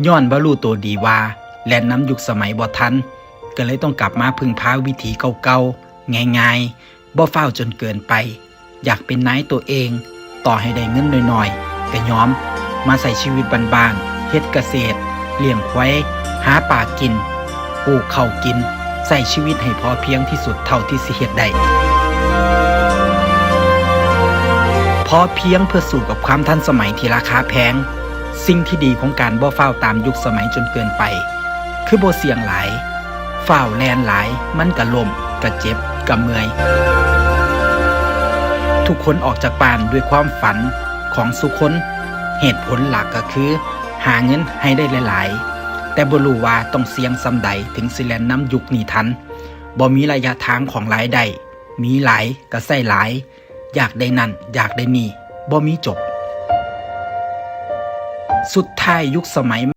ຍ້ອນວ່າຮູ້ໂຕດີວ່າແລ່ນນຳຍຸກສະໄໝບໍ່ທັນ, ກໍເລີຍຕ້ອງກັບມາເພິ່ງພາວິທີເກົ່າໆ, ງ່າຍໆ, ບໍ່ຟ້າວຈົນເກີນໄປ. ຢາກເປັນນາຍໂຕເອງ, ຕໍ່ໃຫ້ໄດ້ເງິນໜ້ອຍໆ ກໍຍອມ, ມາໃຊ້ຊີວິດບ້ານໆ, ເຮັດກະເສດ, ລ້ຽງຄວາຍ, ຫາປາກິນ, ປູກເຂົ້າກິນ, ໃຊ້ຊີວິດໃຫ້ພໍພຽງທີ່ສຸດເທົ່າທີ່ຊິເຮັດໄດ້. ພໍພຽງເພື່ອສູ້ກັບຄວາມທັນສະໄໝທີ່ລາຄາແພງ. ສິ່ງທີ່ດີຂອງການບໍ່ຟ້າວຕາມຍຸກສະໄໝຈົນເກີນໄປ ຄືບໍ່ສ່ຽງຫຼາຍ. ຟ້າວແລ່ນຫຼາຍ ມັນກະລົ້ມ, ກະເຈັບ, ກະເມື່ອຍ. ທຸກຄົນອອກຈາກບ້ານດ້ວຍຄວາມຝັນຂອງສູ່ຄົນ. ເຫດຜົນຫຼັກກໍຄືຫາເງິນໃຫ້ໄດ້ຫຼາຍໆ, ແຕ່ບໍ່ຮູ້ວ່າຕ້ອງສ່ຽງສ່ຳໃດເຖິງຊິແລ່ນນຳຍຸກນີ້ທັນ. ບໍ່ມີໄລຍະທາງຂອງລາຍໄດ້, ມີຫຼາຍກໍໃຊ້ຫຼາຍ, ຢາກໄດ້ນັ້ນ ຢາກໄດ້ນີ້ ບໍ່ມີຈົບ. ສຸດທ້າຍຍຸກສະໄໝ